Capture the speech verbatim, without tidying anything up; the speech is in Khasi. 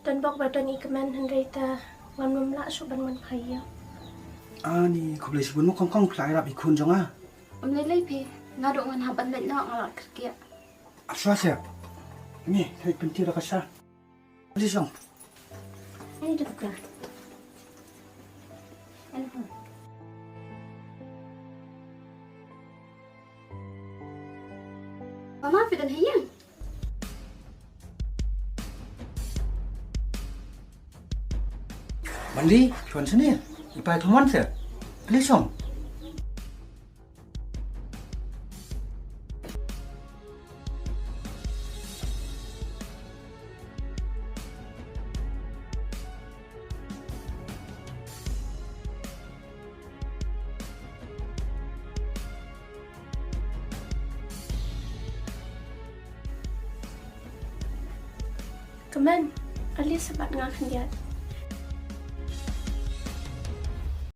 Don bok ba don i kmen hynrei te ngam nym lah shuh ban wan pha ïa. Ani khublei shibun mo kong kong phi la ïarap i khun jong nga. Ym lei lei phi, nga ruh ngan hap ban leit noh, nga la kyrkieh. Ap shuwa seh. Ni, hei pynti da ka sha. Pynti shong. Ni dukra. Mama, phi don ha ïing? Mandi, phi wan shane? I pa i thom wan seh. Pynti shong. Kmen, ale sa bat nga khyndiat.